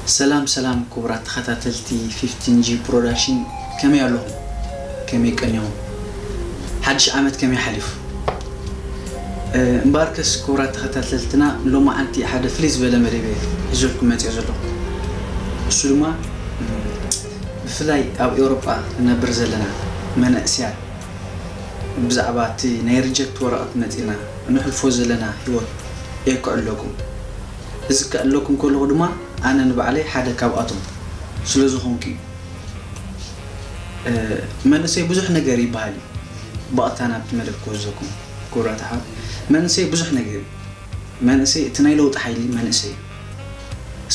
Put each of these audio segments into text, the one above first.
ሰላም ሰላም ክቡራት ተኸታተልቲ ፊፍቲን ጂ ፕሮዳክሽን፣ ከመይ ኣለኹም? ከመይ ቀኒኹም? ሓድሽ ዓመት ከመይ ሓሊፉ? እ፣ እምበኣርከስ ክቡራት ተኸታተልትና፣ ሎማዓንቲ ሓደ ፍልይ ዝበለ መደብ እየ ሒዘልኩም መፂኦ ዘለኹ። እሱ ድማ፣ እ፣ ብፍላይ ኣብ ኤውሮጳ ንነብር ዘለና መናእሰያት ብዛዕባ እቲ ናይ ሪጀክት ወረቐት መፂና ንሕልፎ ዘለና ህይወት እየ ከዕለኩም። እዚ ከዕለኩም ከለኹ ድማ ኣነ ንባዕለይ ሓደ ካብኣቶም ስለ ዝኾንኩ እዩ። እ፣ መንእሰይ ብዙሕ ነገር ይበሃል እዩ። ብቐጥታ ናብቲ መደብ ክወስደኩም ክቡራት ኣሕዋት። መንእሰይ ብዙሕ ነገር እዩ። መንእሰይ እቲ ናይ ለውጢ ሓይሊ መንእሰይ እዩ።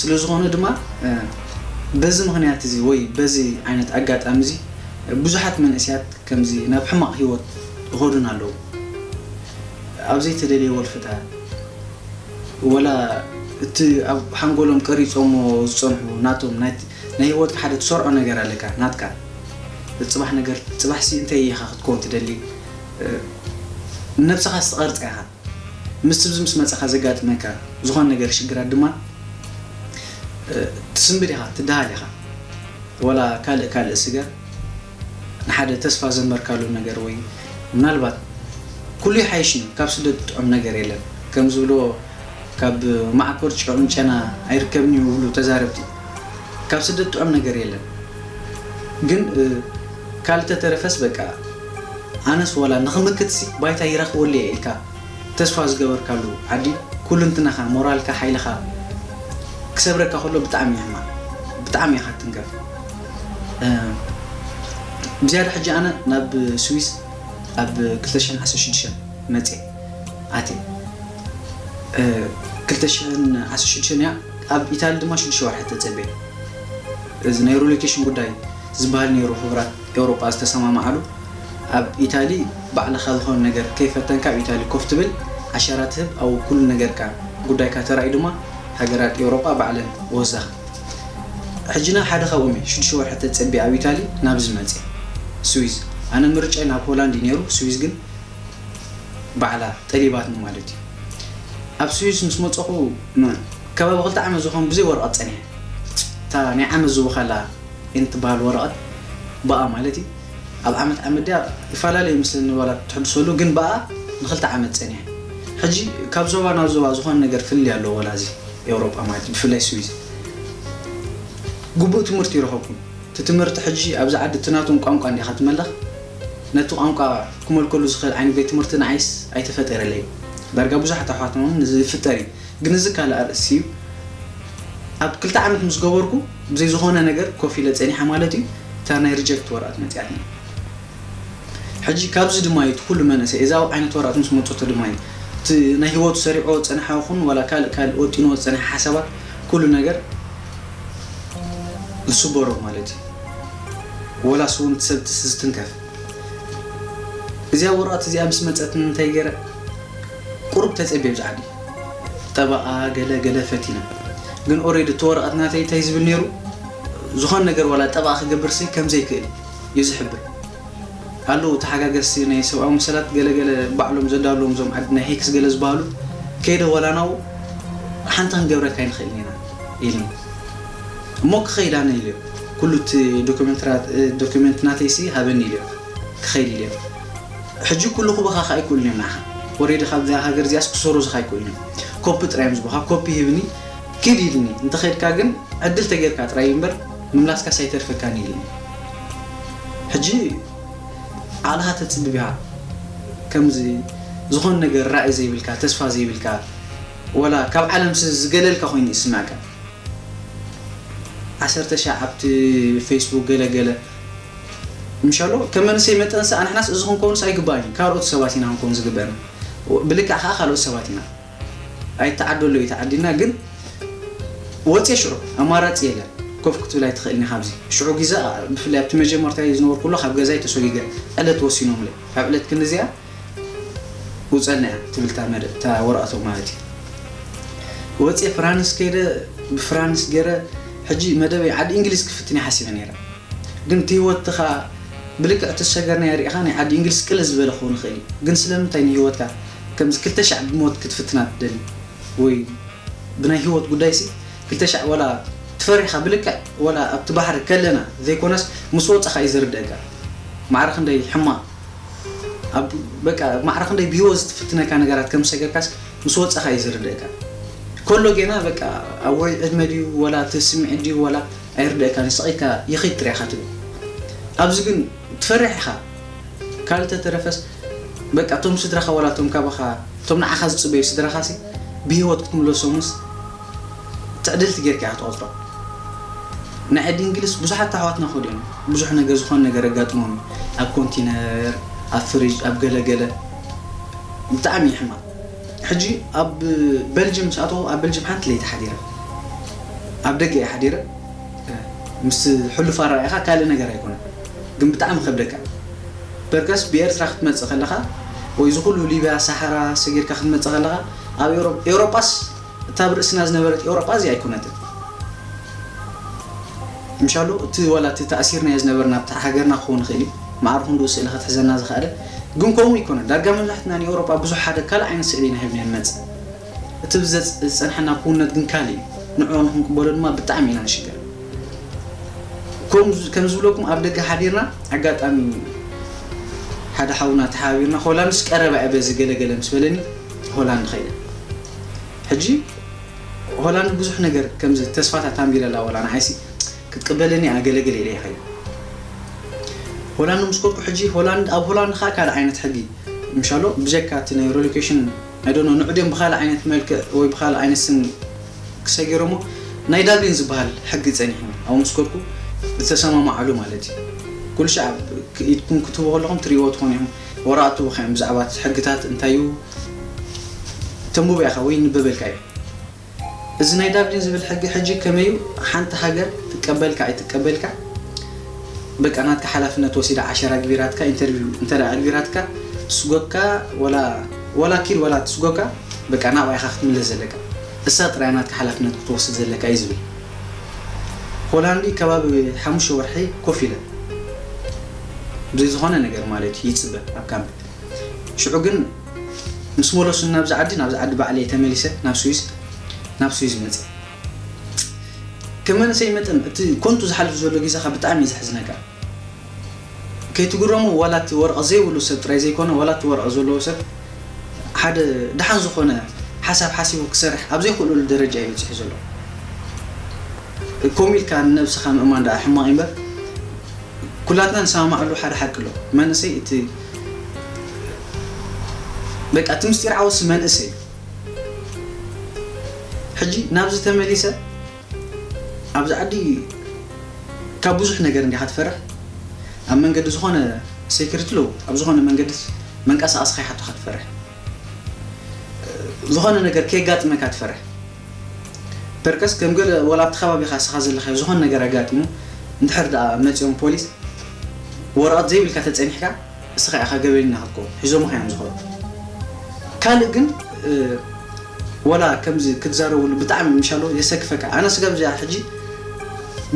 ስለ ዝኾነ ድማ፣ እ፣ በዚ ምኽንያት እዚ ወይ በዚ ዓይነት ኣጋጣሚ እዚ ብዙሓት መንእሰያት ከምዚ ናብ ሕማቕ ህይወት ይኸዱን ኣለዉ። ኣብ ዘይተደልየ ወልፍታት፣ ወላ እቲ ኣብ ሓንጎሎም ቀሪጾሞ ዝጸንሑ ናቶም ናይ፣ ናይ ህይወትካ ሓደ ትሰርዖ ነገር ኣለካ፣ ናትካ። ጽባሕ ነገር፣ ጽባሕሲ እንታይ ኢኻ ክትከውን ትደሊ? እ፣ ንነብስኻ ትቐርጻ ኢኻ። ምስቲ ብዚ ምስ መጻኻ ዘጋጥመካ ዝኾነ ነገር ሽግራት ድማ፣ እ፣ ትስንብድ ኢኻ፣ ትደሃል ኢኻ። ወላ ካልእ ካልእ ስገር ንሓደ ተስፋ ዘንበርካሉ ነገር ወይ ምናልባት ኩሉ ይሓይሽ እዩ፣ ካብ ስደት ጥዑም ነገር የለን። ከም ዝብሎ ካብ ማዕኮር ጭዑም ጨና ኣይርከብን እዩ ይብሉ ተዛረብቲ። ካብ ስደት ጥዑም ነገር የለን። ግን፣ እ፣ ካልእ ተተረፈስ በቃ ኣነስ ወላ ንኽምክትሲ ባይታ ይረኽበሉ እየ ኢልካ ተስፋ ዝገበርካሉ ዓዲ ኩልንትናኻ፣ ሞራልካ፣ ሓይልኻ ክሰብረካ ከሎ ብጣዕሚ እዩ ሕማቕ። ብጣዕሚ ኢኻ ትንከፍ። እ፣ ብዝያዳ ሕጂ ኣነ ናብ ስዊስ ኣብ ክልተ ሽሕን ዓሰርተ ሽዱሽተን መፅየ ኣትየ። እ፣ ክልተ ሽሕን ዓሰርተ ሽዱሽተን እያ። ኣብ ኢታሊ ድማ ሽዱሽተ ወርሒ ተፀብየ። እዚ ናይ ሪሎኬሽን ጉዳይ ዝበሃል ነይሩ፣ ሕቡራት ኤውሮጳ ዝተሰማማዓሉ። ኣብ ኢታሊ ባዕልኻ ዝኾነ ነገር ከይፈተንካ ኣብ ኢታሊ ኮፍ ትብል፣ ዓሸራ ትህብ፣ ኣብኡ ኩሉ ነገርካ፣ ጉዳይካ ተራእዩ ድማ ሃገራት ኤውሮጳ ባዕለን ወስዳኻ። ሕጂ ና ሓደ ካብኦም እየ ሽዱሽተ ወርሒ ተጸቢየ ኣብ ኢታሊ ናብዚ መጽየ። ስዊዝ፣ ኣነ ምርጫይ ናብ ሆላንድ እዩ ነይሩ፣ ስዊዝ ግን ባዕላ ጠሊባትኒ ማለት እዩ። ኣብ ስዊዝ ምስ መጸኹ ን-፣ ከባቢ ክልተ ዓመት ዝኾን ብዘይ ወረቐት ጸኒሐ። እታ ናይ ዓመት ዝወኻላ እትበሃል ወረቐት ብኣ ማለት እዩ። ኣብ ዓመት ዓመት ድያ ይፈላለ ይመስለኒ ዋላ ትሕድሰሉ፣ ግን ብኣ ንክልተ ዓመት ጸኒሐ። ሕጂ ካብ ዞባ ናብ ዞባ ዝኾነ ነገር ፍልልይ ኣለዎ፣ ዋላ እዚ ኤውሮጳ ማለት እዩ፣ ብፍላይ ስዊዝ። ግቡእ ትምህርቲ ይረኸብኩም። እቲ ትምህርቲ ሕጂ ኣብዚ ዓዲ እቲ ናቶም ቋንቋ እንዲኻ ትመልኽ፣ ነቲ ቋንቋ ክመልከሉ ዝኽእል ዓይነት ቤት ትምህርቲ ንዓይስ ኣይተፈጠረለይ። ዳርጋ ብዙሓት ኣሕዋትና እውን እዚ ይፍጠር እዩ። ግን እዚ ካልእ ኣርእስቲ እዩ። ኣብ ክልተ ዓመት ምስ ገበርኩ ብዘይ ዝኾነ ነገር ኮፍ ኢለ ጸኒሐ ማለት እዩ። እታ ናይ ሪጀክት ወረቐት መጺኣትኒ። ሕጂ ካብዚ ድማ እዩ እቲ ኩሉ መንእሰይ፣ እዚ ዓይነት ወረቐት ምስ መጾቶ ድማ እዩ እቲ ናይ ህይወቱ ሰሪዕዎ ዝጸንሐ ይኹን ዋላ ካልእ ካልእ ወጢንዎ ዝጸንሐ ሓሳባት ኩሉ ነገር ዝስበሮ ማለት እዩ። ወላስ እውን እቲ ሰብ ዝትንከፍ። እዚኣ ወረቐት እዚኣ ምስ መጸትኒ እንታይ ገይረ? ቁሩብ ተጸብየ ብዛዕዲ ጠበቓ ገለ ገለ ፈቲነ። ግን ኦሬዲ እቲ ወረቐት ናተይ እንታይ ዝብል ነይሩ? ዝኾነ ነገር ዋላ ጠበቓ ክገብርሲ ከም ዘይክእል እዩ ዝሕብር። ኣለዉ ተሓጋገዝቲ ናይ ሰብኣዊ መሰላት ገለ ገለ ባዕሎም ዘዳለዎም እዞም ዓዲ ናይ ሄክስ ገለ ዝበሃሉ፣ ከይደ ዋላ ናብኡ ሓንቲ ክንገብረካ ኣይንኽእልን ኢና ኢልኒ። እሞ ክኸይድ ኣነ ኢለዮ። ኩሉ እቲ ዶክመንትራ-፣ ዶክመንት ናተይሲ ሃበኒ ኢለዮ። ክኸይድ ኢለዮ። ሕጂ ኩሉ ክበኻ ከኣ ኣይክእሉን እዮም ንዓኻ። ኦሬዲ ካብዛ ሃገር እዚኣስ ክሰሩዙኻ ኣይክእሉን እዮም። ኮፒ ጥራይ እዮም ዝብኻ፣ ኮፒ ሂብኒ፣ ኪድ ኢልኒ። እንተኸይድካ ግን ዕድል ተጌርካ ጥራይ እዩ እምበር ምምላስካስ ኣይተርፈካን ኢልኒ። ሕጂ ዓቕልኻ ተጽብብ ኢኻ። ከምዚ ዝኾነ ነገር ራእይ ዘይብልካ፣ ተስፋ ዘይብልካ፣ ወላ ካብ ዓለምሲ ዝገለልካ ኮይኑ ይስምዓካ። ዓሰርተ ሻዕ ኣብቲ ፌስቡክ ገለ ገለ። ምሻሎ፣ ከም መንእሰይ መጠንሲ ኣንሕናስ እዚ ክንከውንስ ኣይግባእን እዩ። ካልኦት ሰባት ኢና ክንከውን ዝግበአና። ብልክዕ ከኣ ካልኦት ሰባት ኢና። ኣይተዓደሎ እዩ ተዓዲልና፣ ግን ወፅየ ሽዑ ኣማራፂ የለን። ኮፍ ክትብል ኣይትኽእልን ኢኻ ኣብዚ። ሽዑ ግዜ፣ ብፍላይ ኣብቲ መጀመርታ ዝነበርኩሉ ካብ ገዛይ ተሰጊገ ዕለት ወሲኖምለይ። ካብ ዕለት ክንዲዚኣ ውፀልና እያ ትብል እታ መደ-፣ እታ ወረቐቶም ማለት እዩ። ወፅየ ፍራንስ ከይደ፣ ብፍራንስ ገይረ፣ ሕጂ መደበይ ዓዲ እንግሊዝ ክፍትን እየ ሓሲበ ነይረ። ግን እቲ ህይወትኻ ብልክዕ እቲ ዝሰገርናዮ ሪኢኻ ናይ ዓዲ እንግሊዝ ቅልል ዝበለ ክኸውን ይኽእል እዩ። ግን ስለምንታይ ንህይወትካ ከምዚ ክልተ ሻዕ ብሞት ክትፍትና ትደሊ? ወይ ብናይ ህይወት ጉዳይሲ ክልተ ሻዕ ዋላ ትፈሪኻ ብልክዕ ወላ ኣብቲ ባሕሪ ከለና ዘይኮነስ ምስ ወጻኻ እዩ ዝርደእካ። ማዕረ ክንደይ ሕማቕ ኣብ በቃ ማዕረ ክንደይ ብህይወት ዝትፍትነካ ነገራት ከም ዝሰገርካስ ምስ ወጻኻ እዩ ዝርደእካ። ከሎ ጌና በቃ ኣብ ወይ ዕድመ ድዩ ወላ እቲ ስምዒት ድዩ ወላ ኣይርደእካን፣ ስቕ ኢልካ ይኺድ ጥሪኻ ትብል። ኣብዚ ግን ትፈርሕ ኢኻ። ካልእ ተተረፈስ በቃ እቶም ስድራኻ ወላ እቶም ካባኻ እቶም ንዓኻ ዝጽበዩ ስድራኻሲ ብህይወት ክትምለሶምስ ትዕድልቲ ጌርካ እያ ትቆጽሮ። ናይ ዓዲ እንግሊዝ ብዙሓት ኣሕዋትና ከዱ እዮም። ብዙሕ ነገር ዝኾነ ነገር ኣጋጥሞም እዩ። ኣብ ኮንቲነር፣ ኣብ ፍሪጅ፣ ኣብ ገለገለ ብጣዕሚ እዩ ሕማቕ። ሕጂ ኣብ በልጅም ምስ ኣተኹ ኣብ በልጅም ሓንቲ ለይቲ ሓዲረ ኣብ ደገ እየ ሓዲረ። ምስ ሕሉፍ ኣረኣእኻ ካልእ ነገር ኣይኮነን፣ ግን ብጣዕሚ ከብደካ። በርከስ ብኤርትራ ክትመጽእ ከለኻ ወይ እዚ ኩሉ ሊብያ ሳሓራ ሰጊርካ ክትመጽእ ከለኻ ኣብ ኤውሮ- ኤውሮጳስ እታ ኣብ ርእስና ዝነበረት ኤውሮጳ እዚኣ ኣይኮነትን። ምሻሉ እቲ ዋላ እቲ ተኣሲርናዮ ዝነበርና ኣብታ ሃገርና ክኸውን ይኽእል እዩ። ማዕረ ክንድኡ ስእሊ ክትሕዘና ዝኸኣለ ግን ከምኡ ኣይኮነን። ዳርጋ መብዛሕትና ንኤውሮጳ ብዙሕ ሓደ ካልእ ዓይነት ስእሊ ኢና ሂብና ንመጽእ። እቲ ብዘጽ- ዝጸንሐና ክውነት ግን ካልእ እዩ። ንዕኡ ንክንቅበሎ ድማ ብጣዕሚ ኢና ንሽገር። ከም ከም ዝብለኩም ኣብ ደገ ሓዲርና ኣጋጣሚ ሓደ ሓውና ተሓባቢርና ሆላንድስ ቀረባ እያ በዚ ገለገለ ምስ በለኒ ሆላንድ ኸይደ። ሕጂ ሆላንድ ብዙሕ ነገር ከምዚ ተስፋታት ኣንቢረላ ወላ ንዓይሲ ክትቅበለኒ ኣገለገለ ኢለ ይኸይድ። ሆላንድ ምስ ከድኩ ሕጂ ሆላንድ ኣብ ሆላንድ ኸዓ ካልእ ዓይነት ሕጊ ምሻሎ ብጀካ እቲ ናይ ሪሎኬሽን ኣይዶኖ ንዑ ድዮም ብኻልእ ዓይነት መልክዕ ወይ ብኻልእ ዓይነት ስም ክሰጊሮሞ ናይ ዳብሊን ዝበሃል ሕጊ ጸኒሕኒ ኣብኡ ምስ ከድኩ ዝተሰማማዓሉ ማለት እዩ። ኩሉ ሻዕ ኢድኩም ክትህቡ ከለኹም ትሪእዎ ትኾኑ ኢኹም። ወረቐት ትህቡኻ እዮም ብዛዕባ እቲ ሕግታት እንታይ እዩ ተንብቦ ኢኻ ወይ ይንበበልካ እዩ። እዚ ናይ ዳብሊን ዝብል ሕጊ ሕጂ ከመይ እዩ ሓንቲ ሃገር ትቀበልካ ኣይትቀበልካ በቃ ናትካ ሓላፍነት ወሲዳ ዓሸራ ኣግቢራትካ ኢንተርቪው እንተ ኣግቢራትካ ትስጎካ ወላ ወላ ኪድ ወላ ትስጎካ በቃ ናብኣ ኢኻ ክትምለስ ዘለካ እሳ ጥራይ ናትካ ሓላፍነት ክትወስድ ዘለካ እዩ ዝብል። ሆላንዲ ከባቢ ሓሙሽተ ወርሒ ኮፍ ኢለ ብዘይ ዝኾነ ነገር ማለት እዩ ይፅበ ኣብ ካምፕ ሽዑ ግን ምስ መለሱኒ ናብዚ ዓዲ ናብዚ ዓዲ ባዕለይ ተመሊሰ ናብ ስዊስ ናብ ስዊስ መፅእ ከም መንእሰይ መጠን እቲ ኮንቱ ዝሓልፍ ዘሎ ግዜኻ ብጣዕሚ እዩ ዘሕዝነካ ከይትግረሙ ዋላ እቲ ወረቐት ዘይብሉ ሰብ ጥራይ ዘይኮነ ዋላ እቲ ወረቐት ዘለዎ ሰብ ሓደ ደሓን ዝኾነ ሓሳብ ሓሲቡ ክሰርሕ ኣብ ዘይክእለሉ ደረጃ እዩ በፂሑ ዘሎ ከምኡ ኢልካ ንነብስኻ ምእማን ደኣ ሕማቕ እምበር ኩላትና ንሰማማዕሉ ሓደ ሓቂ ኣሎ መንእሰይ እቲ በቃ እቲ ምስጢር ዓወሲ መንእሰይ ሕጂ ናብዚ ተመሊሰ ኣብዚ ዓዲ ካብ ብዙሕ ነገር እንዲኻ ትፈርሕ ኣብ መንገዲ ዝኾነ ሴክሪቲ ለው ኣብ ዝኾነ መንገዲ መንቀሳቐስኻ ይሓቱኻ ትፈርሕ ዝኾነ ነገር ከየጋጥመካ ትፈርሕ በርከስ ከም ገለ ወላ ኣብቲ ከባቢኻ ስኻ ዘለኻዮ ዝኾነ ነገር ኣጋጢሙ እንድሕር ደኣ መፂኦም ፖሊስ ወረቐት ዘይብልካ ተፀኒሕካ እስኻ ኢኻ ገበኛ ክትከውን ሒዞምኻ እዮም ዝኸዱ ካልእ ግን ወላ ከምዚ ክትዛረብሉ ብጣዕሚ ምሻሎ የሰክፈካ ኣነ ስጋብ እዚኣ ሕጂ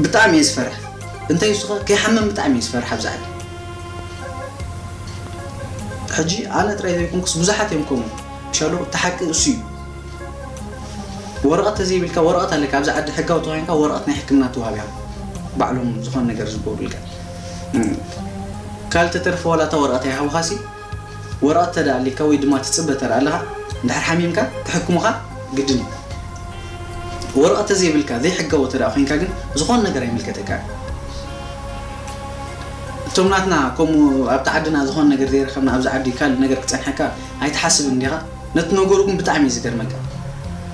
ብጣዕሚ እየ ዝፈርሕ እንታይ ንስኻ ከይሓመም ብጣዕሚ እየ ዝፈርሕ ኣብዚ ዓዲ ሕጂ ኣነ ጥራይ ዘይኮንኩስ ብዙሓት እዮም ከምኡ ምሻሎ እቲ ሓቂ እሱ እዩ ወረቐት ተዘይብልካ ወረቐት ኣለካ ኣብዚ ዓዲ ሕጋዊ ተኮይንካ ወረቐት ናይ ሕክምና ትዋሃብ ኢኻ ባዕሎም ዝኾነ ነገር ዝገብሩልካ ካልእ ተተርፈ ዋላ እታ ወረቐት ኣይሃቡኻሲ ወረቐት ተደኣ ኣሊካ ወይ ድማ ትጽበ ተደኣ ኣለኻ እንድሕር ሓሚምካ ክሕክሙኻ ግድን እዩ ወረቐት ተዘይብልካ ዘይሕጋዊ ተደኣ ኮይንካ ግን ዝኾነ ነገር ኣይምልከተካ እቶም ናትና ከምኡ ኣብቲ ዓድና ዝኾነ ነገር ዘይረኸብና ኣብዚ ዓዲ ካልእ ነገር ክጸንሐካ ኣይትሓስብን እንዲኻ ነቲ ነገሩ ግን ብጣዕሚ እዩ ዝገርመካ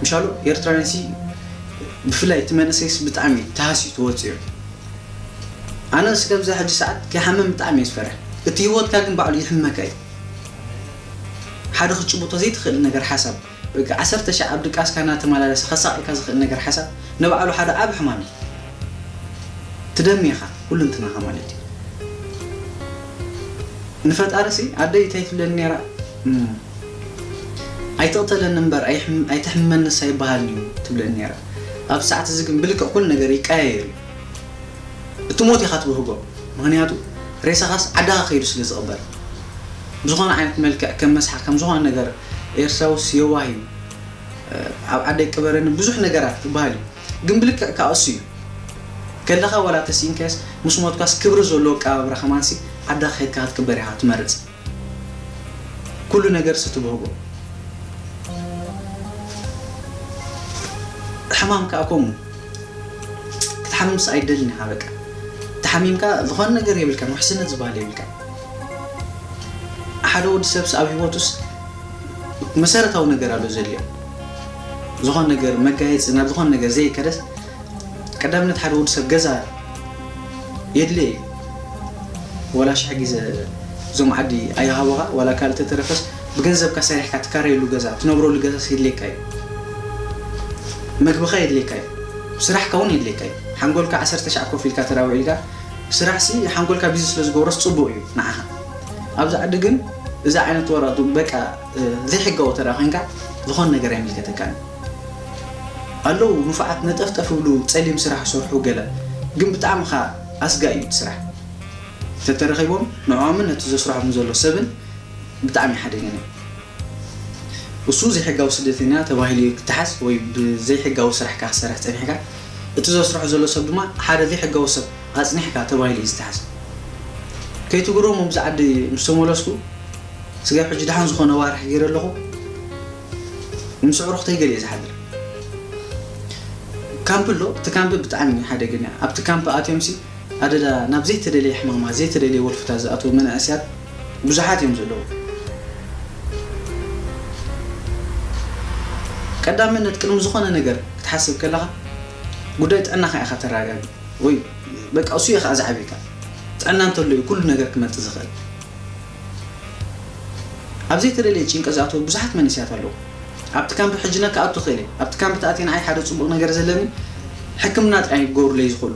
ምሻሉ ኤርትራውያን ሲ ብፍላይ እቲ መንእሰይስ ብጣዕሚ ተሃስዩ ተወፂኡ ኣነ እስከ ብዛ ሕጂ ሰዓት ከይሓመም ብጣዕሚ እየ ዝፈርሕ እቲ ህይወትካ ግን ባዕሉ ይሕመካ እዩ ሓደ ክትጭብጦ ዘይትኽእል ነገር ሓሳብ በቃ ዓሰርተ ሻዕ ኣብ ድቃስካ እናተመላለሰ ከሳቕየካ ዝኽእል ነገር ሓሳብ ንባዕሉ ሓደ ዓብ ሕማም እዩ ትደሚ ኢኻ ኩሉ እንትናኻ ማለት እዩ ንፈጣርሲ ኣደይ እንታይ ትብለኒ ነይራ ኣይትቕተለኒ እምበር ኣይትሕምመንስ ኣይበሃልን እዩ ትብለኒ ነይራ። ኣብዚ ሰዓት እዚ ግን ብልክዕ ኩሉ ነገር ይቀያየር እዩ። እቲ ሞት ኢኻ ትብህጎ፣ ምኽንያቱ ሬሳኻስ ዓድኻ ከይዱ ስለ ዝቕበር። ብዝኾነ ዓይነት መልክዕ ከም መስሓቕ ከም ዝኾነ ነገር ኤርትራውስ የዋህ እዩ፣ ኣብ ዓደይ ቅበረኒ ብዙሕ ነገራት ይበሃል እዩ። ግን ብልክዕ ከኣ እሱ እዩ። ከለኻ ዋላ ተሲእንካስ ምስ ሞትካስ ክብሪ ዘለዎ ኣቀባብራ ከማንሲ ዓድኻ ከድካ ክትቅበር ኢኻ ትመርጽ። ኩሉ ነገር ሲ ትብህጎ። ሕማም ከኣ ከምኡ ክትሓምምስ ኣይደልን ኢኻ። በቃ ተሓሚምካ ዝኾነ ነገር የብልካን፣ ውሕስነት ዝበሃል የብልካን። ሓደ ወዲ ሰብስ ኣብ ህይወቱስ መሰረታዊ ነገር ኣሎ ዘድልዮ። ዝኾነ ነገር መጋየፂ ናብ ዝኾነ ነገር ዘይከደስ ቀዳምነት ሓደ ወዲ ሰብ ገዛ የድልየ እዩ። ወላ ሽሕ ግዜ እዞም ዓዲ ኣይሃቦኻ ዋላ ካልእ ተተረፈስ ብገንዘብካ ሰሪሕካ ትካረየሉ ገዛ ትነብረሉ ገዛስ የድልየካ እዩ። መግብኻ የድልየካ እዩ። ስራሕካ እውን የድልየካ እዩ። ሓንጎልካ ዓሰርተ ሻዕ ኮፍ ኢልካ ተራ ውዒልካ ስራሕ ሲ ሓንጎልካ ቢዚ ስለ ዝገብሮስ ጽቡቕ እዩ ንዓኻ። ኣብዚ ዓዲ ግን እዚ ዓይነት ወረቐት በቃ ዘይሕጋዊ ተራ ኮንካ ዝኾነ ነገር ኣይምልከተካን። ኣለዉ ንፉዓት ነጠፍጠፍ ብሉ ጸሊም ስራሕ ዝሰርሑ ገለ ግን ብጣዕሚ ኻ ኣስጋኢ እዩ እቲ ስራሕ። ተተረኺቦም ንዕኦምን ነቲ ዘስርሖም ዘሎ ሰብን ብጣዕሚ ሓደገኛ እዩ። እሱ ዘይሕጋዊ ስደተኛ ተባሂሉ እዩ ክተሓዝ ወይ ብዘይሕጋዊ ስራሕካ ክሰርሕ ጸኒሕካ፣ እቲ ዘስርሖ ዘሎ ሰብ ድማ ሓደ ዘይሕጋዊ ሰብ ኣጽኒሕካ ተባሂሉ እዩ ዝተሓዝ። ከይትግርሞም ኣብዚ ዓዲ ምስ ተመለስኩ ስጋብ ሕጂ ደሓን ዝኾነ ዋርሒ ገይረ ኣለኹ። ምስ ኣዕሩኽተይ ገለ እየ ዝሓድር። ካምፕ ኣሎ፣ እቲ ካምፕ ብጣዕሚ ሓደገኛ። ኣብቲ ካምፕ ኣትዮምሲ ኣደዳ ናብ ዘይተደለየ ሕማማት ዘይተደለየ ወልፍታት ዝኣተዉ መናእሰያት ብዙሓት እዮም ዘለዉ። ቀዳምነት ቅድሚ ዝኾነ ነገር ክትሓስብ ከለኻ ጉዳይ ጥዕናኻ ኢኻ ተረጋግእ ወይ በቃ እሱ እዩ ከዓ ዝዓብየካ። ጥዕና እንተሎ እዩ ኩሉ ነገር ክመፅእ ዝኽእል። ኣብ ዘይተደለየ ጭንቀት ዝኣተዉ ብዙሓት መንእሰያት ኣለዉ። ኣብቲ ካምፕ ሕጂ ነክኣቱ ክእል እየ ኣብቲ ካምፕ ተኣትየ ንዓይ ሓደ ፅቡቕ ነገር ዘለኒ ሕክምና ጥራይ ክገብሩለይ ዝኽእሉ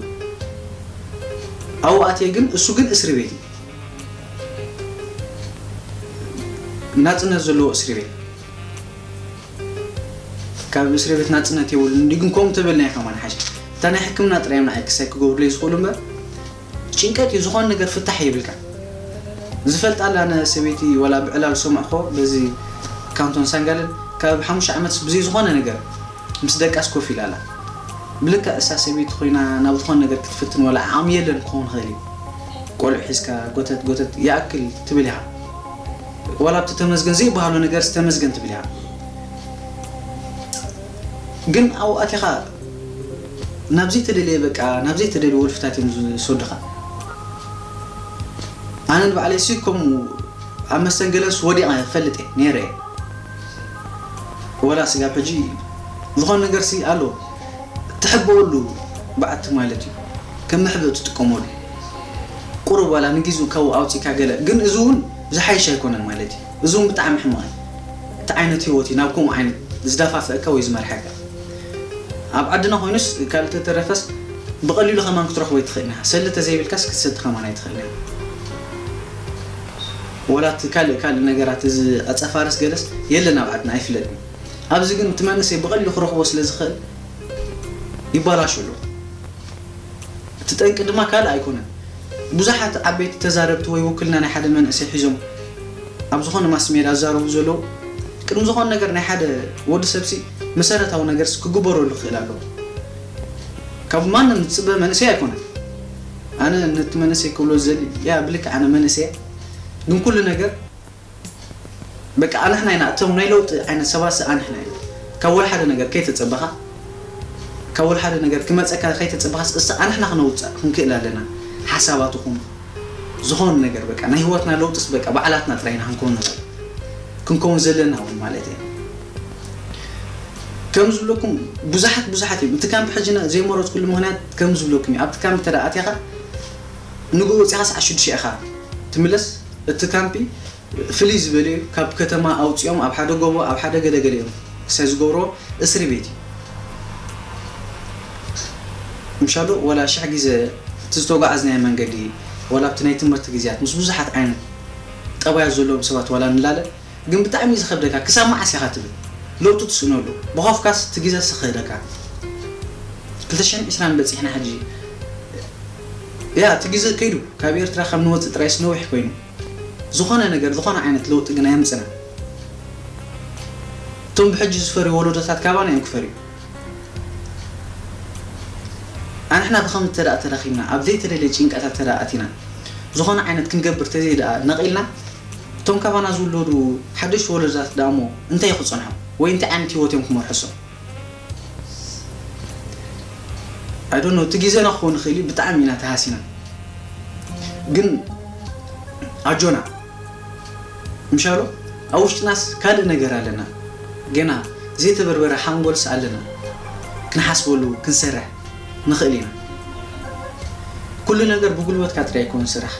ኣብኡ ኣትየ ግን እሱ ግን እስሪ ቤት እዩ። ናፅነት ዘለዎ እስሪ ቤት ካብ እስሪ ቤት ናፅነት የብሉን እንዲ ግን ከምኡ ተበልና ኢኻ ማን ሓሽ እታ ናይ ሕክምና ጥራይ እዮም ንዓይ ክሳይ ክገብሩለይ ዝኽእሉ እምበር ጭንቀት እዩ ዝኾነ ነገር ፍታሕ የብልካ። ዝፈልጣ ኣላ ነ ሰበይቲ ወላ ብዕላል ዝሰምዕኮ በዚ ካንቶን ሳንጋልን ካብ ሓሙሽተ ዓመት ብዘይ ዝኾነ ነገር ምስ ደቃስ ኮፍ ኢላ ኣላ። ብልክዕ እሳ ሰበይቲ ኮይና ናብ ዝኾነ ነገር ክትፍትን ወላ ዓቕሚ የለን ክኸውን ይኽእል እዩ። ቆልዑ ሒዝካ ጎተት ጎተት ይኣክል ትብል ኢኻ። ወላ ኣብቲ ተመስገን ዘይበሃሎ ነገር ዝተመስገን ትብል ኢኻ። ግን ኣብኡ ኣቲኻ ናብ ዘይተደለየ በቃ ናብ ዘይተደለየ ወልፍታት እዮም ዝሰዱኻ። ኣነ ንባዕለይ ሲ ከምኡ ኣብ መስተንገለስ ወዲቐ ፈልጥ እየ ነይረ እየ። ወላ ስጋብ ሕጂ ዝኾነ ነገር ሲ ኣሎ ትሕበወሉ በዓቲ ማለት እዩ ከም መሕበ ትጥቀመሉ ቁሩብ ዋላ ንጊዙ ካብኡ ኣውፂካ ገለ ግን እዚ እውን ዝሓይሽ ኣይኮነን ማለት እዩ። እዚ እውን ብጣዕሚ ሕማቕ እዩ። እቲ ዓይነት ህይወት እዩ ናብ ከምኡ ዓይነት ዝደፋፍአካ ወይ ዝመርሐካ። ኣብ ዓድና ኮይኑስ ካልእ ተተረፈስ ብቐሊሉ ከማን ክትረኽቦ ኣይትኽእልን ኢኻ። ሰሊ ተዘይብልካስ ክትሰቲ ከማን ኣይትኽእልን ኢኻ። ወላ እቲ ካልእ ካልእ ነገራት እዚ ኣፀፋርስ ገለስ የለን ኣብ ዓድና ኣይፍለጥን። ኣብዚ ግን እቲ መንእሰይ ብቐሊሉ ክረኽቦ ስለ ዝኽእል ይባላሾ ኣሎ። እቲ ጠንቂ ድማ ካልእ ኣይኮነን። ብዙሓት ዓበይቲ ተዛረብቲ ወይ ውክልና ናይ ሓደ መንእሰይ ሒዞም ኣብ ዝኾነ ማስ ሜዳ ዝዛረቡ ዘለዉ ቅድሚ ዝኾነ ነገር ናይ ሓደ ወዲ ሰብሲ መሰረታዊ ነገርስ ክግበረሉ ክኽእል ኣለዎ። ካብ ማንም ዝፅበ መንእሰይ ኣይኮነን። ኣነ ነቲ መንእሰይ ክብሎ ዝደሊ ያ ብልክዕ ኣነ መንእሰይ እየ። ግን ኩሉ ነገር በቃ ኣንሕና ኢና እቶም ናይ ለውጢ ዓይነት ሰባትሲ ኣንሕና ኢና። ካብ ወላ ሓደ ነገር ከይተፀበኻ ካብ ወላ ሓደ ነገር ክመፀካ ከይተፀበኻስ እሳ ኣንሕና ክነውፅእ ክንክእል ኣለና። ሓሳባት ይኹን ዝኾነ ነገር በቃ ናይ ህይወትና ለውጥስ በቃ ባዕላትና ጥራይ ኢና ክንከውን ንኽእል ክንከውን ዘለና እውን ማለት እየ። ከም ዝብለኩም ብዙሓት ብዙሓት እዮም እቲ ካምፕ ሕጂ ዘይመረፅኩሉ ምክንያት ከም ዝብለኩም እዩ ኣብቲ ካምፕ እንተ ኣትኻ ንግኡ ወፂኻ ሰዓት ሽዱሽተ ኢኻ ትምለስ። እቲ ካምፒ ፍልይ ዝበለ እዩ። ካብ ከተማ ኣውፂኦም ኣብ ሓደ ጎቦ ኣብ ሓደ ገለገለ እዮም ክሳይ ዝገብርዎ እስሪ ቤት እዩ። ምሻሉ ወላ ሽሕ ግዜ እቲ ዝተጓዓዝናዮ መንገዲ ወላ ኣብቲ ናይ ትምህርቲ ግዜያት ምስ ብዙሓት ዓይነት ጠባያት ዘለዎም ሰባት ዋላ ንላለ ግን ብጣዕሚ እዩ ዝኸብደካ ክሳብ መዓስ ኢኻ ትብል ለውጢ ትስእነሉ ብኸፍካስ እቲ ግዜ ስኸደካ ክልተ ሽሕን ዕስራን በፂሕና ሕጂ ያ እቲ ግዜ ከይዱ ካብ ኤርትራ ካብ ንወፅእ ጥራይስ ነዊሕ ኮይኑ ዝኾነ ነገር ዝኾነ ዓይነት ለውጢ ግን ኣየምፅና። እቶም ብሕጂ ዝፈርዩ ወለዶታት ካባና እዮም ክፈርዩ። ኣንሕና ብኸም እተ ደኣ ተዳኺምና፣ ኣብ ዘይተደልየ ጭንቀታት እተ ደኣ ኣቲና፣ ዝኾነ ዓይነት ክንገብር ተዘይ ደኣ ነቒልና፣ እቶም ካባና ዝውለዱ ሓደሽ ወለዶታት ደኣ እሞ እንታይ እዩ ክጸንሖም? ወይ እንታይ ዓይነት ህይወት እዮም ክመርሑ እሶም? I don't know፣ እቲ ግዜና ክኸውን ይኽእል እዩ፣ ብጣዕሚ ኢና ተሃሲና። ግን ኣጆና፣ ምሻሎ ኣብ ውሽጥናስ ካልእ ነገር ኣለና። ገና ዘይተበርበረ ሓንጎልስ ኣለና። ክንሓስበሉ፣ ክንሰርሕ ንኽእል ኢና። ኩሉ ነገር ብጉልበትካ ጥራይ ኣይኮነን ስራሕ።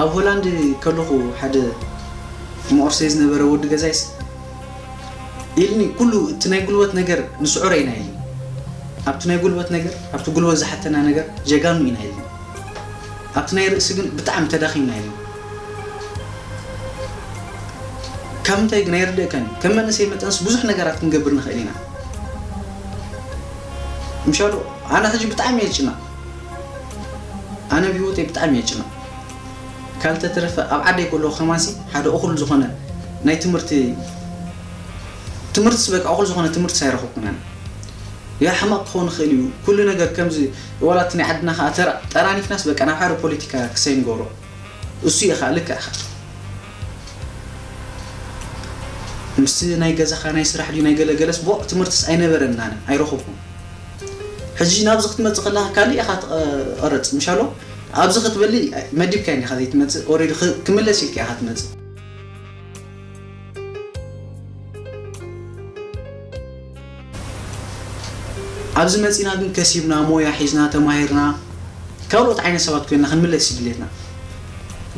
ኣብ ሆላንድ ከለኹ ሓደ መቑርሰይ ዝነበረ ወዲ ገዛይስ ኢልኒ፣ ኩሉ እቲ ናይ ጉልበት ነገር ንስዕሮ ኢና ኢልኒ። ኣብቲ ናይ ጉልበት ነገር፣ ኣብቲ ጉልበት ዝሓተና ነገር ጀጋኑ ኢና ኢልኒ። ኣብቲ ናይ ርእሲ ግን ብጣዕሚ ተዳኺምና ኢልኒ። ካብ ምንታይ ግን ኣይርድእካን እዩ። ከም መንእሰይ መጠንስ ብዙሕ ነገራት ክንገብር ንኽእል ኢና። ምሻሉ ኣነ ሕጂ ብጣዕሚ እየ ዝጭነቕ። ኣነ ብህይወተይ ብጣዕሚ እየ ዝጭነቕ። ካልተተረፈ ኣብ ዓደይ ከለኹ ከማንሲ ሓደ እኹል ዝኾነ ናይ ትምህርቲ፣ ትምህርትስ በቃ እኹል ዝኾነ ትምህርትስ ኣይረኸብኩን ኣነ። ያ ሕማቕ ክኸውን ይኽእል እዩ። ኩሉ ነገር ከምዚ ዋላ እቲ ናይ ዓድና ከኣ ተራ-፣ ጠራኒፍናስ በቃ ናብ ሓደ ፖለቲካ ክሰይ ንገብሮ። እሱ እዩ ከኣ ልክዕ ኢኻ። ምስቲ ናይ ገዛኻ ናይ ስራሕ ድዩ ናይ ገለ ገለስ ቦእ ትምህርትስ ኣይነበረን ኣነ ኣይረኸብኩን። ሕጂ ናብዚ ክትመጽእ ከለኻ ካልእ ኢኻ ትቐርጽ፣ ምሻሎ? ኣብዚ ክትበሊ መዲብካኒ ኢኻ ዘይትመጽእ፣ ኦሬዲ ክ-፣ ክምለስ ኢልካ ኢኻ ትመጽእ። ኣብዚ መጺና ግን ከሲብና፣ ሞያ ሒዝና፣ ተማሂርና፣ ካልኦት ዓይነት ሰባት ኮይንና ክንምለስ እዩ ድሌትና።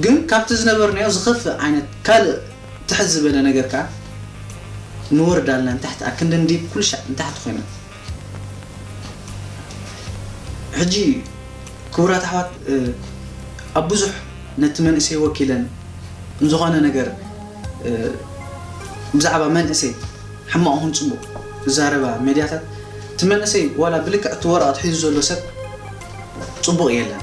ግን ካብቲ ዝነበርናዮ ዝኸፍእ ዓይነት ካልእ ትሕት ዝበለ ነገር ከኣ ንወርድ ኣለና ንታሕቲ፣ ኣክንዲ ንዲብ ኩሉ ሻዕ ንታሕቲ ኮይና። ሕጂ ክቡራት ኣሕዋት፣ እ፣ ኣብ ብዙሕ ነቲ መንእሰይ ወኪለን ዝኾነ ነገር፣ እ፣ ብዛዕባ መንእሰይ ሕማቕ ይኹን ጽቡቕ ዝዛረባ ሜድያታት፣ እቲ መንእሰይ ዋላ ብልክዕ እቲ ወረቐት ሒዙ ዘሎ ሰብ ጽቡቕ የለን።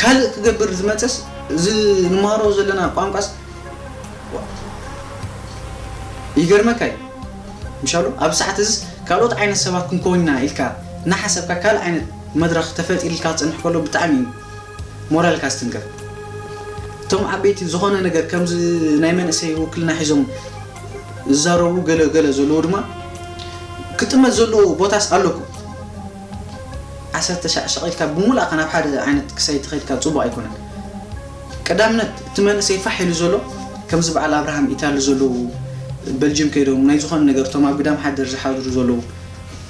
ካልእ ክገብር ዝመጸስ፣ እዚ ንመሃሮ ዘለና ቋንቋስ ይገርመካ እዩ። ምሻሉ ኣብ ሰዓት እዚ ካልኦት ዓይነት ሰባት ክንከውን ኢና ኢልካ እናሓሰብካ ካልእ ዓይነት መድረኽ ተፈጢርልካ ክጸንሕ ከሎ ብጣዕሚ እዩ ሞራልካ ዝትንከፍ። እቶም ዓበይቲ ዝኾነ ነገር ከምዚ ናይ መንእሰይ ውክልና ሒዞም ዝዛረቡ ገለ ገለ ዘለዉ ድማ ክጥመት ዘለዎ ቦታስ ኣለኩ። ዓሰርተ ሻዕ ሸቒልካ ብምሉእካ ናብ ሓደ ዓይነት ክሳይ ተኸድካ ጽቡቕ ኣይኮነን። ቀዳምነት እቲ መንእሰይ ፋሕ ኢሉ ዘሎ ከምዚ በዓል ኣብርሃም ኢታሊ ዘለዉ በልጅም ከይዶም ናይ ዝኾነ ነገር እቶም ኣብ ግዳም ሓደር ዝሓድሩ ዘለዉ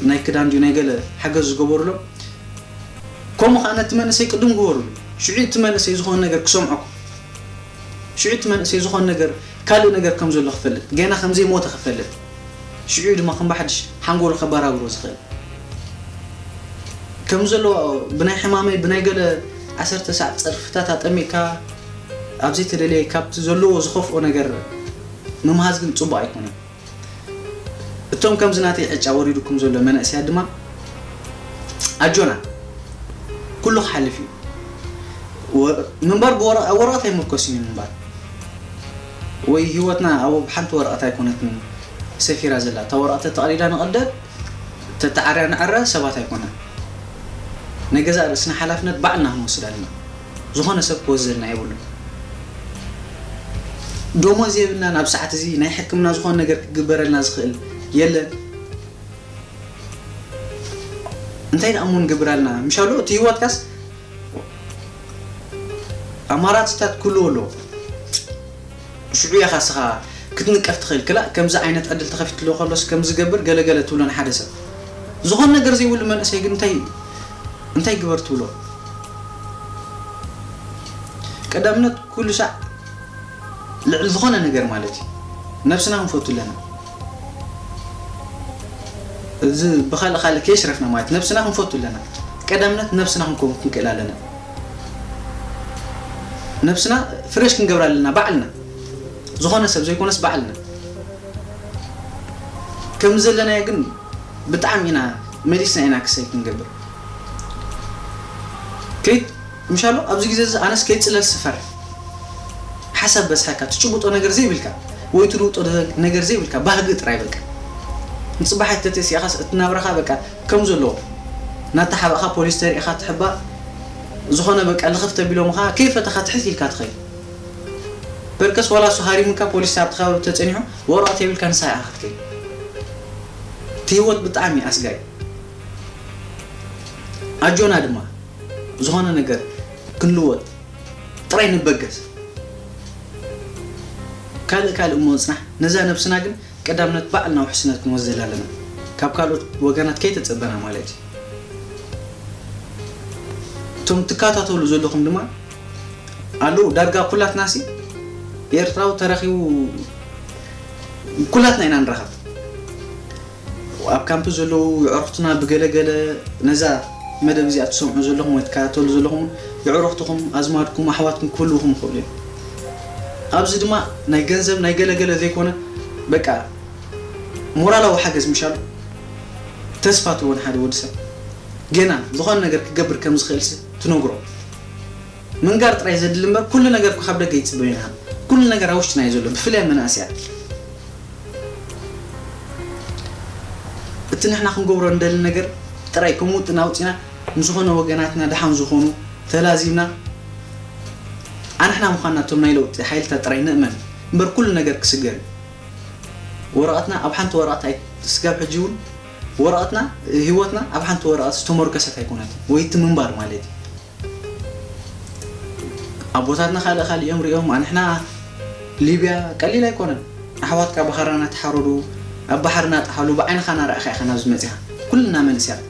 ናይ ክዳን ድዩ ናይ ገለ ሓገዝ ዝገበሩሎም ከምኡ ኸዓ ነቲ መንእሰይ ቅድም ግበሩሉ። ሽዑ እቲ መንእሰይ ዝኾነ ነገር ክሰምዐኩም። ሽዑ እቲ መንእሰይ ዝኾነ ነገር ካልእ ነገር ከም ዘሎ ክፈልጥ፣ ገና ከም ዘይሞተ ክፈልጥ፣ ሽዑ ድማ ከም ብሓድሽ ሓንጎሉ ከባራብሮ ዝኽእል ከም ዘሎ ብናይ ሕማመይ ብናይ ገለ ዓሰርተ ሰዓት ጸርፍታት ኣጠሚቕካ ኣብ ዘይተደለየ ካብቲ ዘለዎ ዝኸፍኦ ነገር ምምሃዝ ግን ጽቡቕ ኣይኮነን። እቶም ከምዚ ናተይ ዕጫ ወሪዱኩም ዘሎ መናእሰያት ድማ ኣጆና ኩሉ ክሓልፍ እዩ። ወ-፣ ምንባር ብወረ-፣ ኣብ ወረቐት ኣይምርኮስን እዩ ምንባር። ወይ ህይወትና ኣብ ሓንቲ ወረቐት ኣይኮነትን ሰፊራ ዘላ። እታ ወረቐት ተጠቕሊላ ንቐደድ፣ ተተዓርያ ንዕረ ሰባት ኣይኮነን። ናይ ገዛእ ርእስና ሓላፍነት ባዕልና ክንወስድ ኣለና። ዝኾነ ሰብ ክወስደልና የብሉን። ደሞዝ የብልናን ኣብ ሰዓት እዚ ናይ ሕክምና ዝኾነ ነገር ክግበረልና ዝኽእል የለን። እንታይ ደኣ እሞ ንገብር ኣለና? ምሻሉ እቲ ህይወትካስ ኣማራጺታት ኩሉ ኣሎ። ሽዑ ኢኻ እስኻ ክትንቀፍ ትኽእል። ክላእ ከምዚ ዓይነት ዕድል ተኸፊትሉ ከሎስ ከምዚ ገብር ገለ ገለ ትብሎ ንሓደ ሰብ። ዝኾነ ነገር ዘይብሉ መንእሰይ ግን እንታይ፣ እንታይ ግበር ትብሎ? ቀዳምነት ኩሉ ሳዕ ልዕሊ ዝኾነ ነገር ማለት እዩ። ነብስና ክንፈቱ ኣለና። እዚ ብኻልእ ካልእ ከየሽረፍና ማለት ነብስና ክንፈቱ ኣለና። ቀዳምነት ነብስና ክንከውን ክንክእል ኣለና። ነብስና ፍሬሽ ክንገብራ ኣለና ባዕልና። ዝኾነ ሰብ ዘይኮነስ ባዕልና። ከም ዘለናዮ ግን ብጣዕሚ ኢና መሊስና ኢና ክሰይ ክንገብር። ከይ-፣ ምሻሎ ኣብዚ ግዜ እዚ ኣነስ ከይጽለል ስፈር። ሓሳብ በዝሓካ፣ ትጭብጦ ነገር ዘይብልካ፣ ወይ ትልውጦ ነገር ዘይብልካ፣ ባህጊ ጥራይ በቃ። ንጽባሕ ተተሲእኻስ እቲ ናብራኻ በቃ ከም ዘለዎ ናተሓባእኻ ፖሊስ ተሪእኻ ትሕባእ። ዝኾነ በቃ ልኽፍ ተቢሎምኻ ከይፈተኻ ትሕት ኢልካ ትኸይድ። በርከስ ዋላ እሱ ሃሪሙካ ፖሊስ ኣብቲ ከባቢ ተጸኒሑ ወረቐት የብልካ ንሳ ኢኻ ክትከይድ። እቲ ህይወት ብጣዕሚ ኣስጋኢ። ኣጆና ድማ ዝኾነ ነገር ክንልወጥ ጥራይ ንበገስ። ካልእ ካልእ እሞ ንጽናሕ፣ ነዛ ነብስና ግን ቀዳምነት ባዕልና ውሕስነት ክንወስደላ ኣለና። ካብ ካልኦት ወገናት ከይተጸበና ማለት እዩ። እቶም ትከታተሉ ዘለኹም ድማ ኣለዉ፣ ዳርጋ ኩላትናሲ ኤርትራዊ ተረኺቡ ኩላትና ኢና ንረኸብ። ኣብ ካምፕ ዘለዉ የዕሩኽትና ብገለገለ ነዛ መደብ እዚኣ ትሰምዑ ዘለኹም ወይ ትከታተሉ ዘለኹም የዕሩኽትኹም፣ ኣዝማድኩም፣ ኣሕዋትኩም ክህልውኹም ይኽእሉ እዮም። ኣብዚ ድማ ናይ ገንዘብ ናይ ገለገለ ዘይኮነ በቃ ሞራላዊ ሓገዝ ምሻሉ ተስፋ ትህቦ ንሓደ ወዲ ሰብ ገና ዝኾነ ነገር ክገብር ከም ዝኽእልሲ ትነግሮ። ምንጋር ጥራይ ዘድሊ እምበር ኩሉ ነገር እኮ ካብ ደገ ይጽበዩና። ኩሉ ነገር ኣብ ውሽጥና እዩ ዘሎ፣ ብፍላይ መናእሰያት። እቲ ንሕና ክንገብሮ እንደሊ ነገር ጥራይ ከም ውጥን ኣውጺና ምስ ዝኾነ ወገናትና ደሓን ዝኾኑ ተላዚብና ኣንሕና ምዃንና እቶም ናይ ለውጢ ሓይልታት ጥራይ ንእመን እምበር ኩሉ ነገር ክስገር እዩ። ወረቐትና ኣብ ሓንቲ ወረቐት ኣይ-፣ ስጋብ ሕጂ እውን ወረቐትና፣ ህይወትና ኣብ ሓንቲ ወረቐት ዝተመርኮሰት ኣይኮነትን። ወይ እቲ ምንባር ማለት እዩ። ኣቦታትና ካልእ ካልእ እዮም ሪኦም፣ ኣንሕና ሊብያ ቀሊል ኣይኮነን። ኣሕዋትካ ብኻራ እናተሓረዱ፣ ኣብ ባሕሪ እናጠሓሉ፣ ብዓይንኻ እናረኣኻ ኢኻ ናብዚ መጺኻ። ኩልና መንእሰያት።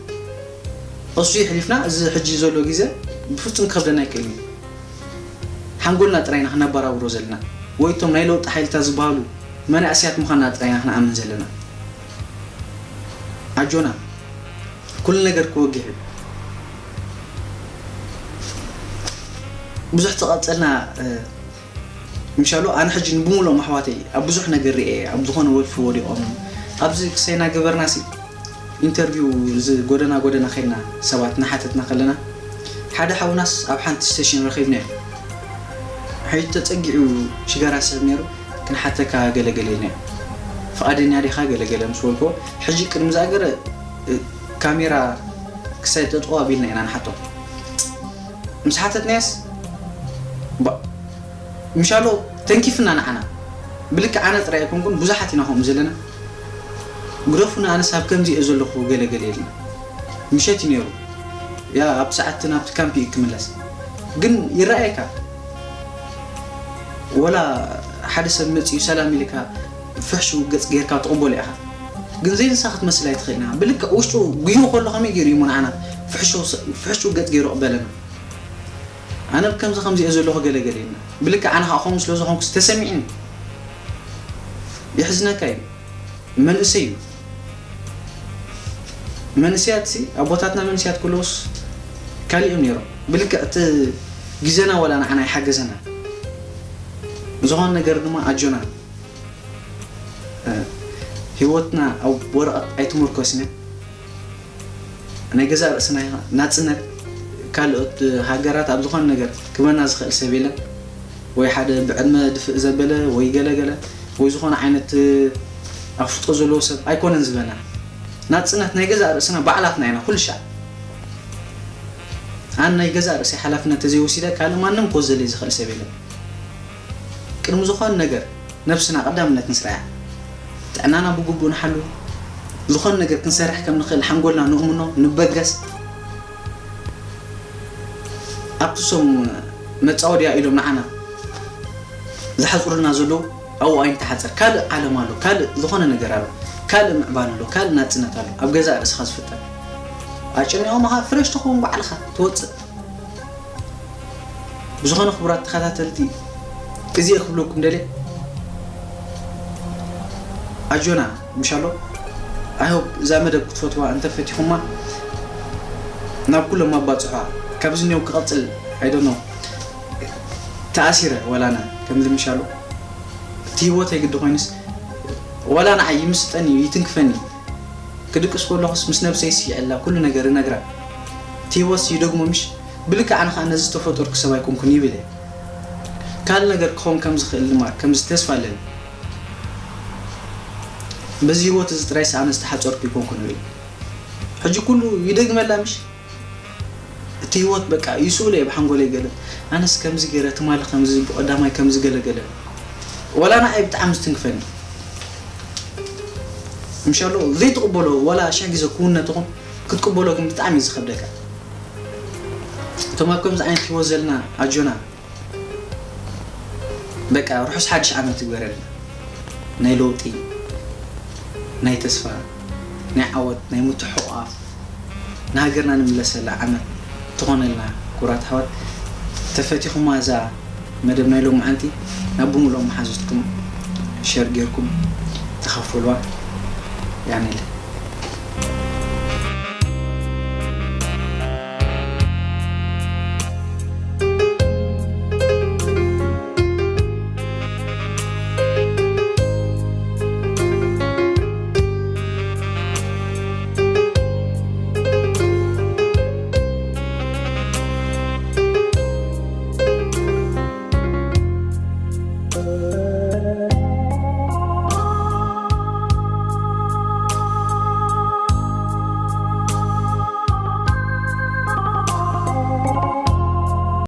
እሱ የሕሊፍና፣ እዚ ሕጂ ዘሎ ግዜ ብፍጹም ክኸብደና ኣይክእልን እዩ። ሓንጎልና ጥራይ ኢና ክነበራብሮ ዘለና። ወይ እቶም ናይ ለውጢ ሓይልታት ዝበሃሉ መናእሰያት ምዃንና ጥራይ ኢና ክንኣምን ዘለና። ኣጆና፣ ኩሉ ነገር ክወግሕ እዩ። ብዙሕ ተቐጸልና፣ እ፣ ምሻሉ ኣነ ሕጂ ንብሙሉኦም ኣሕዋተይ ኣብ ብዙሕ ነገር ሪኤ፣ ኣብ ዝኾነ ወልፊ ወዲቖም፣ ኣብዚ ክሰይና ገበርናሲ ኢንተርቪው እዚ ጎደና ጎደና ከይድና ሰባት እናሓተትና ከለና ሓደ ሓውናስ ኣብ ሓንቲ ስቴሽን ረኺብናዮ። ሕጂ ተጸጊዑ ሽጋራ ሰብ ነይሩ፣ ክንሓተካ ገለገለ ኢልናዮ። ፍቓደኛ ዲኻ ገለገለ ምስ በልክዎ፣ ሕጂ ቅድሚ ዝኣገረ፣ እ፣ ካሜራ ክሳይ ጠጠው ኣቢልና ኢና ንሓቶ። ምስ ሓተትናዮስ፣ ባ-፣ ምሻሎ ተንኪፍና ንዓና። ብልክዕ ኣነ ጥራይ ኣይኮንኩን፣ ብዙሓት ኢና ከምኡ ዘለና። ግደፉና፣ ኣነስ ኣብ ከምዚ እየ ዘለኹ ገለ ገለ ኢልና። ምሸት እዩ ነይሩ። ያ ኣብ ሰዓት ናብቲ ካምፕ እዩ ክምለስ። ግን ይረኣየካ። ወላ ሓደ ሰብ መጺኡ ሰላም ኢልካ ፍሕሹ ገጽ ጌርካ ትቕበሎ ኢኻ። ግን ዘይንሳ ክትመስል ኣይትኽእልን ኢኻ። ብልክዕ ውሽጡ ጉሂ ከሎ ከመይ ገይሩ እዩ ንዓና ፍሕሹ፣ ፍሕሹ ገጽ ገይሩ ይቕበለና? ኣነ ብከምዚ ከምዚ እየ ዘለኹ ገለ ገለ ኢልና። ብልክዕ ኣነ ከዓ ከምኡ ስለ ዝኾንኩስ ተሰሚዕኒ። የሕዝነካ እዩ። መንእሰይ እዩ። መንእሰያትሲ፣ ኣቦታትና መንእሰያት ከለዉስ ካልእ እዮም ነይሮም። ብልክዕ እቲ ግዜና ዋላ ንዓና ኣይሓገዘና። ዝኾነ ነገር ድማ ኣጆና። እ፣ ህይወትና ኣብ ወረቐት ኣይትምርኮስን እያ። ናይ ገዛእ ርእስና ናጽነት፣ ካልኦት ሃገራት ኣብ ዝኾነ ነገር ክበና ዝኽእል ሰብ የለን። ወይ ሓደ ብዕድመ ድፍእ ዘበለ ወይ ገለገለ ወይ ዝኾነ ዓይነት ኣፍልጦ ዘለዎ ሰብ ኣይኮነን ዝበና። ናጽነት ናይ ገዛእ ርእስና ባዕላትና ኢና ኩሉ ሻዕ። ኣነ ናይ ገዛእ ርእሰይ ሓላፍነት ተዘይወሲደ ካልእ ማንም ክወስደለይ ዝኽእል ሰብ የለን። ቅድሚ ዝኾነ ነገር ነብስና ቀዳምነት ንስርዓ። ጥዕናና ብግቡእ ንሓሉ። ዝኾነ ነገር ክንሰርሕ ከም ንኽእል ሓንጎልና ንእምኖ፣ ንበገስ። ኣብቲ ሶም መጻወድያ ኢሎም ንዓና ዝሓጽሩልና ዘለዉ ኣብኡ ኣይንተሓጸር። ካልእ ዓለም ኣሎ፣ ካልእ ዝኾነ ነገር ኣሎ፣ ካልእ ምዕባለ ኣሎ፣ ካልእ ናጽነት ኣሎ። ኣብ ገዛእ ርእስኻ ዝፍጠር። ኣጨኒቖምኻ ፍረሽ ትኸውን ባዕልኻ ትወጽእ። ብዝኾነ ክቡራት ተኸታተልቲ፣ እዚ እየ ክብለኩም ደልየ። ኣጆና፣ ምሻሎ፣ I hope እዛ መደብ ክትፈትዋ፣ እንተፈቲኹማ ናብ ኩሎም ኣባጽሖ። ካብዚ ኔው ክቐጽል፣ I don't know፣ ተኣሲረ ዋላና፣ ከምዚ ምሻሎ፣ እቲ ህይወተይ ግዲ ኮይኑስ፣ ዋላ ንዓይ ይምስጠኒ እዩ፣ ይትንክፈኒ እዩ። ክድቅስ ከለኹስ ምስ ነብሰይ ስይዐላ ኩሉ ነገር እነግራ። እቲ ህይወትሲ ይደግሞ ምሽ? ብልክዕ ኣነ ኸኣ ነዚ ዝተፈጠርኩ ሰብ ኣይኮንኩን ይብል እየ። ካልእ ነገር ክኸውን ከም ዝኽእል ድማ ከምዚ ተስፋ ኣለኒ። በዚ ህይወት እዚ ጥራይ ኣነ ዝተሓጸርኩ ይኮንኩ ንብል። ሕጂ ኩሉ ይደግመላ ምሽ? እቲ ህይወት በቃ ይስእሎ እየ ብሓንጎለይ ገለ። ኣነስ ከምዚ ገይረ፣ ትማሊ ከምዚ፣ ብቐዳማይ ከምዚ ገለ ገለ። ወላ ንዓይ ብጣዕሚ ዝትንክፈኒ። ምሻሎ ዘይትቕበሎ፣ ወላ ሽሕ ግዜ ክውነ ትኹን፣ ክትቅበሎ ግን ብጣዕሚ እዩ ዝኸብደካ። እቶም ኣብ ከምዚ ዓይነት ህይወት ዘለና ኣጆና፣ በቃ ርሑስ ሓድሽ ዓመት ይግበረልና። ናይ ለውጢ፣ ናይ ተስፋ፣ ናይ ዓወት፣ ናይ ምትሕቑቓፍ፣ ንሃገርና ንምለሰላ ዓመት ትኾነልና። ክቡራት ኣሕዋት፣ ተፈቲኹማ እዛ መደብ ናይ ሎምዓንቲ፣ ናብ ብምልኦም መሓዙትኩም ሸር ጌርኩም ተኻፈሉዋ። ያኔለ